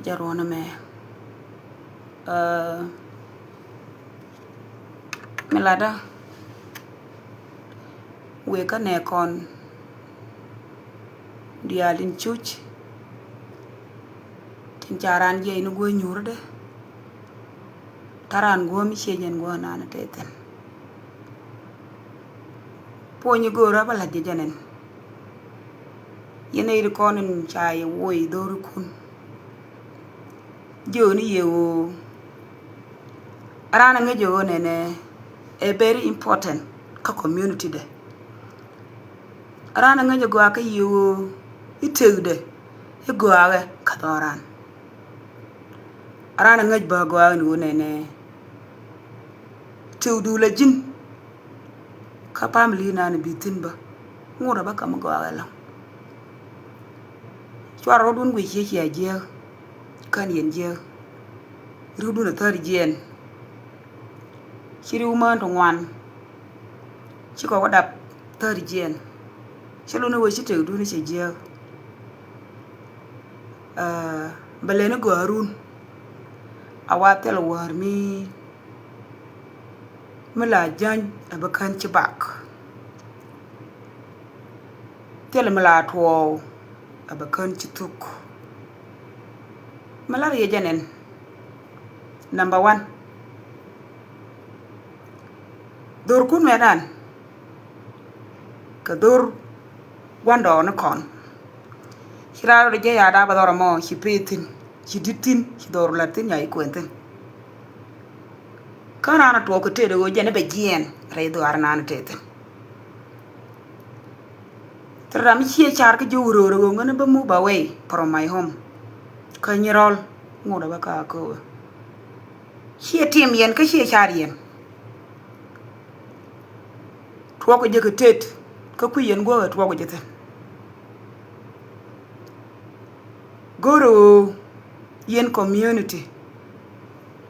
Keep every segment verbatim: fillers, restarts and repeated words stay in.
Jɛ ruɔ̱n ɛmɛ. Ɛ, mi latdä wëë kä nɛ kɔn diaal in cuc tin ca raan jiɛc ni guɔ nyuurdɛ. Ta̱ raan guɔ mi ciec ɛn guɔ naan tɛthin. Puɔ̱ny i̱ go̱o̱rä bä la̱t jɛ jɛn ɛn. Yɛn ɛ yit kɔn in ca yɛ woc dho̱rikun. Jiöni yɛ ɣöö raan aŋäc ɣöö nɛnɛ ɛ very important kä community dɛ. Raan aŋäc ɛ gɔaa kä yɛ ɣöö i̱ tëkdɛ i̱ gɔaaɛ kä dhɔran. Raan aŋäc bä gɔaa ni ɣöö nɛnɛ tëkdu la ji̱n. Kä pamili nan bi thi̱n bä ŋot a bä ka̱m gɔaa ɛlɔ̱ŋ. Cuarɛ rɔ̱dun guic ciɛ cia jiääk. Kän yɛn jiääk. Ri̱wdun a thäri jiɛɛn. Ci ri̱w mään ti ŋuan. Ci kɔk a dap thäri jiɛɛn. Ci luni wee ci tëkdun ci jiääk. Ɛ, bɛ leni gɔaa run. A wa thil wäär mi mi la jäny a bɛ kän ci bak. Thilɛ mi la tuɔɔk a bɛ kän ci thuk. Mi la riɛc jɛ nɛn. Number one. Dhorkun mɛ dan kɛ dhor guandɔɔni kɔn. Ci raan rɔ jɛ ya daa bɛ dhɔr mɔ ci pee thin ci dit thin ci dhor la thin ya yi kuen thin. Kä raan a tuɔɔk kɛ tet ɣöö jɛn i̱ bɛ jiɛɛn rɛy dhuaar naan tet thin. Thil ram ciɛ car kä ji̱ wuröör ɣöö ŋän i̱ bä move away from my home. Kä nyirɔl ŋot a bä kä akööbä. Ciɛ tim yɛn kä ciɛ car yɛn. Tuɔɔk kɛ jɛ kɛ tet kä kui̱ yɛn guäk tuɔɔk kɛ jɛ thin. Go̱rɛ ɣöö yɛn community.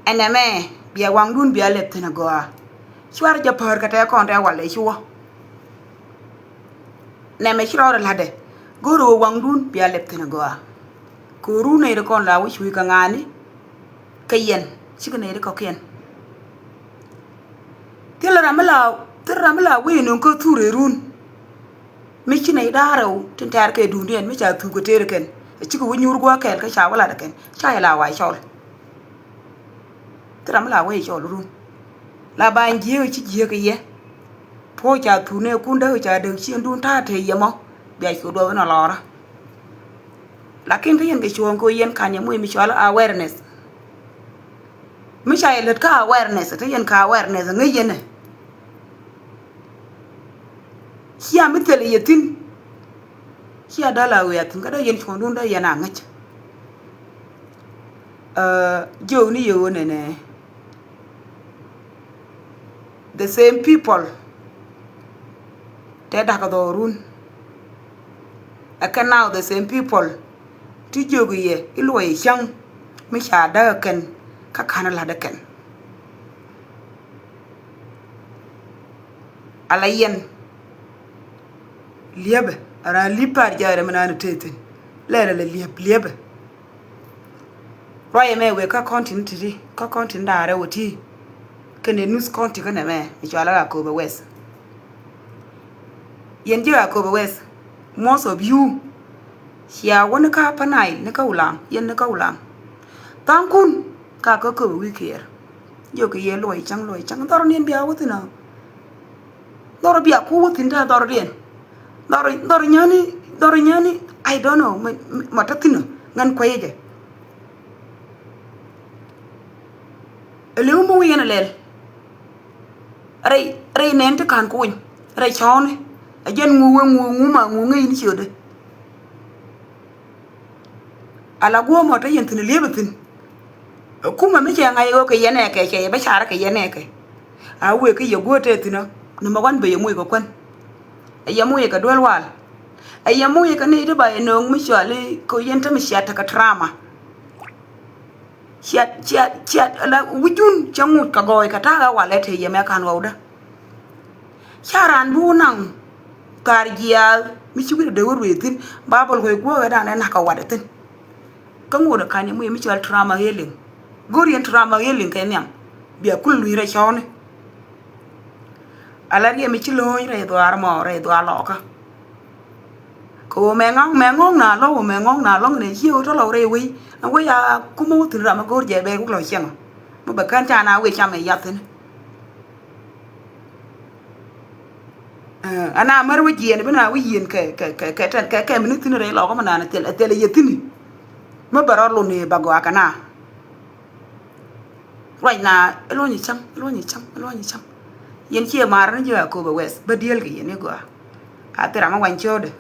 Ɛn ɛmɛ bia waŋdun bia lɛp thi̱n a gɔaa. Cuarɛ jɛ päär kɛ tɛɛ kɔn tɛɛ walɛ cuɔ. Nɛmɛ ci rɔɔdɛ la̱tdɛ go̱o̱r ɣöö waŋdun bia lɛp thi̱n a gɔaa. Kɛ ɣöö run nɛy ti kɔn la wä cuuc kɛ ŋa̱a̱ni kɛ yɛn cikɛ nɛy ti kɔ̱kiɛn. Thilɛ ram mi la, thilɛ ram mi la wee nöŋ kä thur ëë run. Mi ci nɛy da̱a̱r rɛw tin tɛ̈r kɛ duundiɛn mi ca thuk kɛ tëër kɛn. Cikɛ wä nyuur gua̱a̱k kɛɛl kä ca wä lat kɛn ca yɛ la wa cɔl. Thil ram mi la wee cɔl run. La ba in jiääk ci jiääk kɛ yɛ. Puɔ̱ ca thun ëë kun däk ca däk ciëŋdun ta̱a̱ te yɛ mɔ. Bia cu duɔth in a lɔrä. Lakin kä yɛn kɛ cuɔ̱ɔ̱ŋ kɛ yɛn kan yɛ muc mi cɔal awareness. Mi ca yɛ lät kä awareness te yɛn kä awareness ŋäc yɛn ɛ. Cia mi thil yɛ thi̱n. Cia däl a wee a thi̱n kä dee yɛn cuɔ̱ɔ̱ŋdun dee yɛn a ŋäc. Ɛ, jiök ni yɛ ɣöö nɛnɛ. The same people. Tɛ da̱k dhɔrun. Ɛ kɛn now the same people. Ti jiök yɛ i̱ luɔc cäŋ mi ca däk kɛn kä ka̱n la̱t kɛn. Ala yɛn liepɛ a raan liep pa̱a̱r ja̱a̱rɛ mi naan tëë thi̱n. Lɛl ala liep liepɛ. Ruacɛ mɛ wek kä county ni ti̱ti̱ kä county ni da̱a̱rɛ wä ti. Kɛnɛ Nuth County kä nɛmɛ mi cɔal a Akobo West. Yɛn ji̱ Akobo West, most of you cia wä ni kä Upper Nile ni kä Ulam, yɛn ni kä Ulam. Tha̱a̱ŋkun ka kä Akobo wi̱i̱ kiɛɛr. Jiök kɛ yɛ luɔc cäŋ luɔc cäŋ dhɔr niɛn bia wä thi̱n a. Dhɔr bia ku wä thi̱n ta̱a̱ dhɔr diɛn. Dhɔr, dhɔr nyani, dhɔr nyani, I don't know, ma, ma, ma ta̱ thi̱n a ŋän kuecä jɛ. Ɛ li̱w mi wi̱i̱ yɛn ɛ lɛl. Rɛy, rɛy nɛn ti ka̱n kuny rɛy cɔɔni. Ɛ jɛn ŋu wee ŋu ŋu ma ŋu ŋäc ni ciötdɛ. Ala guɔ̱ɔ̱mɔ te yɛn thi̱n liep thi̱n. Kumɛ mi cɛ ŋa̱c ɣöö kɛ yɛn ɛkɛ cɛ yɛ bä carä kɛ yɛn ɛkɛ. A wëë kä yɛ guɔ̱ɔ̱r te thi̱n ɔ ni mɛ ɣɔn bɛ yɛ moc kɛ kuän. Ɛ yɛ moc kɛ duel wal. Ɛ yɛ moc kɛ ni ti ba yɛ nööŋ mi cɔal i̱ kɛ yɛn te mi ciat tekɛ trauma. Ciat, ciat, ciat, ala wi̱cun cɛ ŋut kɛ gɔɔy kɛ ta̱a̱ ɣä walɛ te yɛ mɛ ka̱n ɣɔwdä. Ca raan bi wä naŋ thaar jiaath mi ci wi̱cdɛ dee wä ruëë thi̱n. Babɔl kɔc guɔ̱ɔ̱kɛ da̱a̱n ɛ na̱k kɛ watdɛ thi̱n. Kä ŋot ɛ ka̱ny ɛmɔ mi cɔal trauma healing. Go̱r yɛn trauma healing kɛ nhiam. Bia kul luny rɛy cɔɔni. Ala riɛm mi ci lo̱o̱ny rɛy dhuaar mɔ rɛy dhuaar lɔkä. Kɛ ɣöö mɛ ŋa̱ŋ mɛ ŋɔ̱ŋ na lɔ̱ŋ ɣöö mɛ ŋɔ̱ŋ na lɔ̱ŋ nɛ cie ɣöö tɔ̱ lɔw rɛy wei. Ɛn wei a kumä wä thi̱n ram mi go̱r jɛ bɛ wuk lɔ cieŋ. Mi bɛ kän ca na wec cam ɛ yath thi̱n. Ɛ, ana mär wä jiɛn bi na wä yieen kɛ, kɛ, kɛ, kɛ tɛn, kɛ, kɛ mi ni thi̱n rɛy lɔkä mi naan thil, thil yɛ thi̱n. Mi bɛ rɔ luni bɛ gɔaa kɛ na. Ruac na, iluɔ̱ny cam, iluɔ̱ny cam, iluɔ̱ny cam. Yɛn ciɛ mar ni ji̱ Akobo West, bä diel kɛ yɛn igɔaa. A thil ram mi wany cio̱o̱dɛ.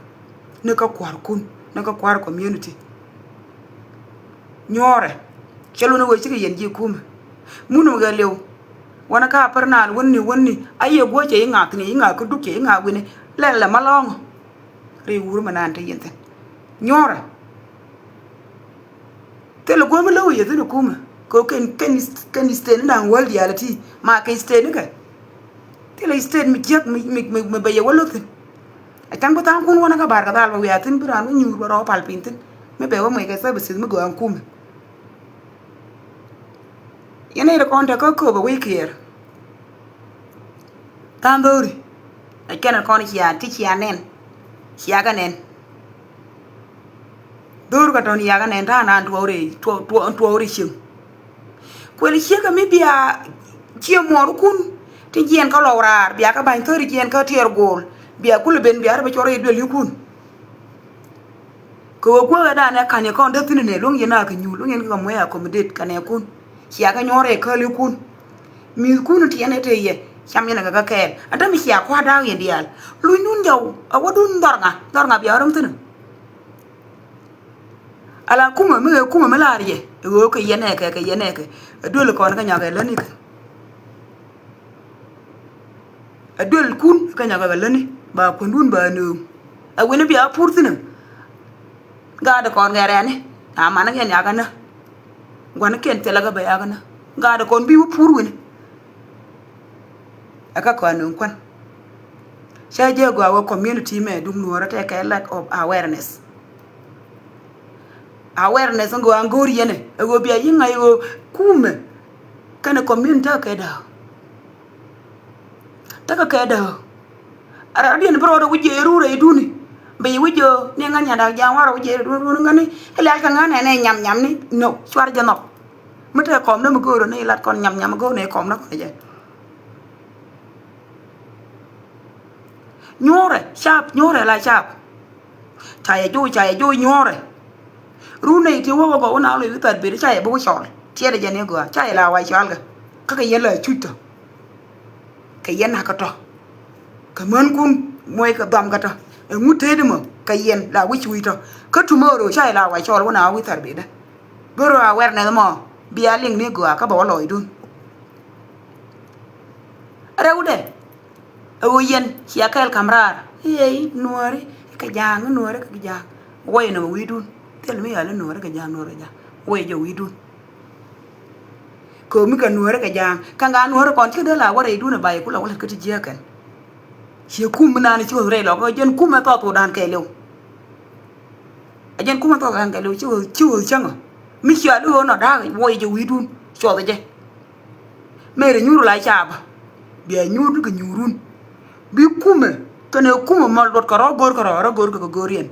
Ni kä kua̱rkun, ni kä kua̱r community. Nyuɔrɛ, cɛ luni wee cikɛ yɛn ji̱ kumɛ. Munum kɛ liw. Wanɛ ka pär naan wäni, wäni. A yɛ guɔ cɛ iŋa thi̱n, iŋa kä duk cɛ iŋa wi̱ni. Lɛl lɛ ma lɔ̱ŋ. Ri wur mɛ naan te yɛn thi̱n. Nyuɔrɛ. Thilɛ guämi lo̱k yɛ thi̱n ɛ kumɛ kɛ kɛn, kɛn, kɛn state ni da̱ŋ wäl diaal ɛ ti ma kɛ state ni kɛ. Thilɛ state mi jiäk mi, mi, mi, mi bɛ yɛ wä lo̱k thi̱n. Ɛ ca̱ŋ bi tha̱a̱ŋ kun wänä kä bar kɛ dhal bɛ wiaa thi̱n bi raan wä nyuur bɛ rɔ pal piny thi̱n. Mi bɛ wä muec kɛ services mi gɔaa ɛ kumɛ. Yɛn nɛy ti kɔn te kä kööbä wec kiɛɛr. Tha̱a̱ŋ dho̱ri. Ɛ kɛn kɔn cia ti cia nɛn. Cia kɛ nɛn. Dho̱r kɛ tɔ̱n cia kɛ nɛn ta̱a̱ naan tuɔɔri, tuɔ, tuɔ, tuɔɔri cieŋ. Kuɛl ciek kɛ mi bia cie muɔɔrikun ti jiɛn kä lɔw raar bia kɛ ba̱ny thäri jiɛn kä tiɛɛr go̱o̱l bia kulɛ ben bia rɛ bɛ cuɔr rɛy duëlikun. Kɛ ɣöö guäthɛ danɛ ka̱n yɛ kɔn däthi̱n nɛ luäŋ yɛn a kɛ nyuul luäŋ yɛn kɛ kɛ muec accommodate kɛ nɛɛkun. Cia kɛ nyuɔ̱ɔ̱r rɛy kälikun. Mi̱i̱thkun tiɛn ɛ te yɛ cam yɛn ɛ kɛ kɛ kɛɛl. Ɛ dämi cia kua̱r da̱a̱k yɛn diaal. Lunydun jɔw ɛ wädun dhɔr ŋa, dhɔr ŋa bia ɣä röm thi̱n. Ala kumä mi ɣɛ kumä mi la̱r yɛ ɛ ɣöö kɛ yɛn ɛ kɛ, kɛ yɛn ɛ kɛ. Ɛ duël kɔn kä nyɔk ɛ läni kɛ. Ɛ duëlkun kä nyɔk ɛ kɛ läni ba kuändun ba nööŋ. Ɛ wi̱ni bia pur thi̱n ɛ. Gaat kɔn ŋɛrɛni a man kɛn yakä nä. Gua̱nikiɛn thilɛ kä bɛ yakä nä. Gaat kɔn bi wä pur wi̱ni. Ɛ kä kɔn nööŋ kuän. Cä jɛ gɔaa wä community mɛ duŋ nuɔrä tɛ kɛ lack of awareness. Awareness ŋö an go̱o̱r yɛnɛ ɛ ɣöö bia yiŋ ŋa̱c ɣöö kumɛ kɛnɛ community tekɛ kɛ dääk. Tekɛ kɛ dääk. Radiɛn bi rɔɔdɛ wi̱c jɛ rurɛ iduni. Bi wi̱c jɛ ni ŋa̱n nyadak ja̱a̱ŋ warɛ wi̱c jɛ rurɛ iduni ŋäni. Ilɛl kɛ ŋa̱n ɛnɛ nyam nyam ni no cuar jɛ nhɔk. Mi te kɔm ni mi go̱o̱r ni ilat kɔn nyam nyam go̱o̱r ni kɔm ni kɔn jɛ. Nyuɔrɛ cap nyuɔrɛ la cap. Ca yɛ joc ca yɛ joc nyuɔrɛ. Run nɛy ti wä wä gɔw na lɔ i̱ thar beri ca yɛ bi wä cɔl. Tiɛt jɛ ni gɔaa ca yɛ la wa cɔal kɛ. Kä kɛ yɛn la cuc tɔ. Kɛ yɛn nakä tɔ. Kɛ mänkun muɔc kɛ dhɔam kä tɔ. Ɛŋu tëëdi mɔ kɛ yɛn la wi̱c wi̱c tɔ. Kä tomorrow ca yɛ la wa cɔl wä na wä i̱ thar beri dä. Bero awareness mɔ bia liŋ ni gɔaa kä bɛ wä lɔcdun. Rɛwdɛ. Ɛ ɣöö yɛn cia kɛɛl ka̱m raar i̱ ɛ i̱ nuääri kɛ ja̱a̱ŋ i̱ nuääri kɛ ja̱a̱ŋ. Wä yɛ nɔmɔ wi̱i̱dun thil mi yal i̱ nuääri kɛ ja̱a̱ŋ nuääri kɛ ja̱a̱ŋ wä yɛ jɛ wi̱i̱dun. Kɛ ɣöö mi kɛ nuääri kɛ ja̱a̱ŋ kɛn gaa nuääri kɔn cikɛ dee la wä rɛydun ɛ ba yɛ kulɛ wä lät kä ti jiääk kɛn. Ciɛ kum mi naan ci ɣöth rɛy lɔkä jɛn kum ɛ thɔɔth wä da̱a̱n kɛɛliw. Ɛ jɛn kumɛ thɔk ɛn kɛ liw ci ɣöö ci ɣöö cäŋä. Mi cia li ɣöö nɔ da̱a̱k wä yɛ jɛ wi̱i̱dun cuɔth jɛ. Mɛri nyuur la caabä bia nyuur kɛ nyuurun. Bi kumɛ kɛnɛ kumɛ mal duɔt kɛ rɔ go̱r kɛ rɔ rɔ go̱r kɛ kɛ go̱r yɛn.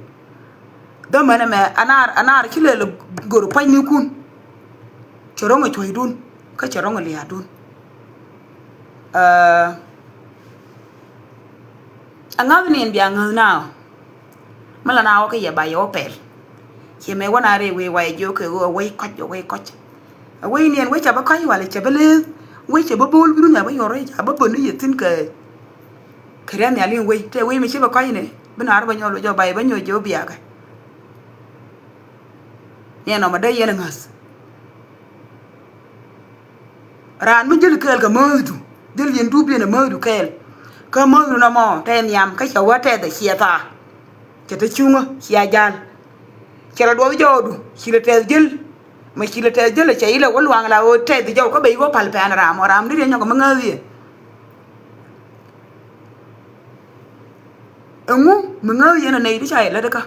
Dhämɛnɛ mɛ anaar anaar ci lɛl go̱r pua̱nynikun. Cɛ ro̱ŋ ɛ cuɔ̱cdun kä cɛ ro̱ŋ ɛ lia̱a̱dun. Ɛ ŋa̱th ni ɛn bia ŋäth naaw. Mi la na wä kä yɛ ba yɛ wä pɛl. Ciɛ mɛ wä na rɛy wee wa yɛ jiök kɛ ɣöö a wec kɔc a wec kɔc. A wec niɛn wec ca bä kɔc walɛ ca bä leeth. Wec ca bä bo̱o̱l wi̱run a bä yɔr rɛy ca bä bön ni yɛ thi̱n kɛ. Kɛ riath nhial in wec tɛ wec mi ci bä kɔc ni bi na rɔ bä nyɔl wec jɔ ba yɛ bä nyɔc jɛ wä biakɛ. Niɛn ɔmɔ dee yɛn ɛ ŋäth. Raan mi jäl kɛɛl kɛ määthdu jäl yɛn dup yɛn ɛ määthdu kɛɛl. Kä määthdu nɔmɔ tɛ nhiam kä cɛ wä tɛth ɛ ciɛ thaa. Cɛ te cuŋä cia jal. Cɛ lɛ duɔth jɔɔdu ci lɛ tɛth jäl. Mɛ ci lɛ tɛth jäl ɛ cɛ ilɛ wä luaŋ la ɣöö tɛth jɔw kä bɛ iwä pal pɛn ram ɔ ram ni riɛ nyɔk mi ŋääth yɛ. Ɛŋu mi ŋääth yɛn ɛ nɛy ti ca yɛ lät kä.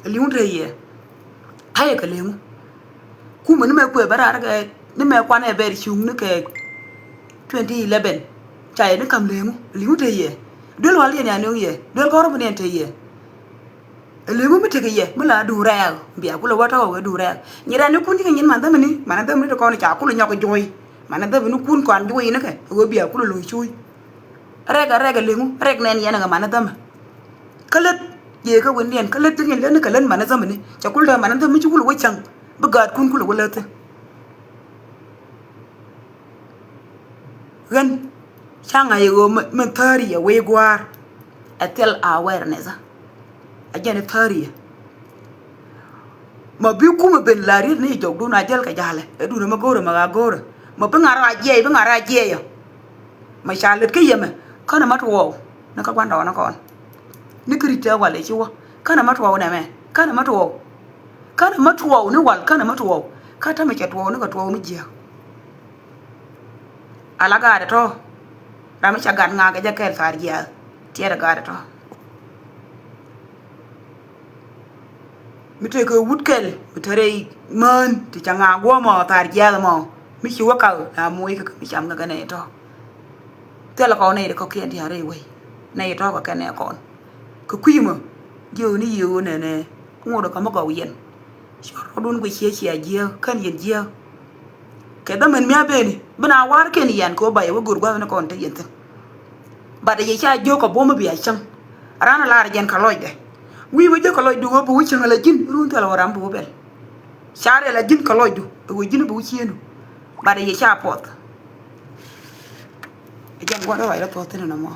Li̱w te yɛ. Ayɛ kɛ leŋu. Kumɛ ni mɛ kuɛ bɛ raar kɛ ni mɛ kuanɛ bɛr cuŋ ni kɛ twenty eleven. Ca yɛ ni kam leŋu. Leŋu te yɛ. Duel wal yɛn ya ni yɛ. Duel kɔr bi ni yɛn te yɛ. Leŋu mi tekɛ yɛ mi la duŋ rɛɛk. Bia kulɛ wä tɔkɔ wä duŋ rɛɛk. Nyi rɛɛk ni kun cikɛ nyin man dhämɛ ni man dhämɛ ni te kɔn ca kulɛ nyɔk juɔy. Man dhämɛ ni kun kɔn juɔy ni kɛ wä bia kulɛ lo̱c cuuc. Rɛk a rɛk a leŋu rɛk nɛn yɛn a ŋa manɛ dhämɛ. Kä lät yee kä wen yɛn kä lät thi̱n yɛn lät ni kɛ lät manɛ dhämɛ ni cɛ kul tɛ manɛ dhämɛ mi ci kul wä cäŋ. Bi gaatkun kul wä lät thi̱n. Ɣän ca ŋa̱c yɛ ɣöö min thäri yɛ wee gua̱a̱r. Ɛ thil awareness a jɛn ɛ thäri yɛ. Ma bi kumɛ ben la riet ni jɔkdun a jäl kɛ jalɛ ɛ dun ɛmɛ go̱rɛ ma ɣaa go̱rɛ ma bi ŋa̱r a jiɛy bi ŋa̱r a jiɛy ɔ. Ma ca lät kä yɛmɛ känɛ ma tuɔɔk ni kä gua̱ndɔɔŋ ni kɔn. Ni kä ri̱t tɛ walɛ ci wä känɛ ma tuɔɔk nɛmɛ känɛ ma tuɔɔk. Känɛ ma tuɔɔk ni wal känɛ ma tuɔɔk kä tämɛ cɛ tuɔɔk ni kɛ tuɔɔk mi jiääk. Ala gaat ɛ tɔ̱ ram mi ca gat ŋa̱a̱k kɛ jɛ kɛɛl thaar jiääk tiɛɛr ɛ gaat ɛ tɔ̱. Mi tekɛ wut kɛl mi te rɛy mään ti ca ŋa̱a̱ŋ guɔ̱ɔ̱mɔ thaar jiath mɔ mi ci wä kak la moc kɛ mi cam kɛ kɛ nɛy tɔ̱. Thilɛ kɔn nɛy ti kɔ̱kiɛn ti a rɛy wei nɛy tɔ̱ kɛ kɛn nɛ kɔn kɛ kui̱ mɔ. Jiök ni yiëë ɣöö nɛnɛ ŋot ɛ kä mi gɔw yɛn. Cɔl rɔ̱dun guic ciɛ cia jiääk kän yɛn jiääk. Kɛ dhämɛn mi a beni bi na war kɛn yɛn kɛ wä ba yɛ wä go̱r gua̱th ni kɔn te yɛn thi̱n. Bat yɛ ca jiök kɛ buɔ̱m mi bia cäŋ. Ran a lar jɛn kɛ lɔcdɛ wi̱i̱ wä jiök kɛ lɔcdu wä bi wä cäŋ ala ji̱n run thil wä ram bi wä bɛl. Ca riɛl a ji̱n kɛ lɔcdu ɛ wä ji̱n bi wä ciëënu. Bat yɛ ca puɔth. Ɛ jɛn gua̱n rɔ ruac rɔ thuɔ̱th thi̱n nɔmɔ.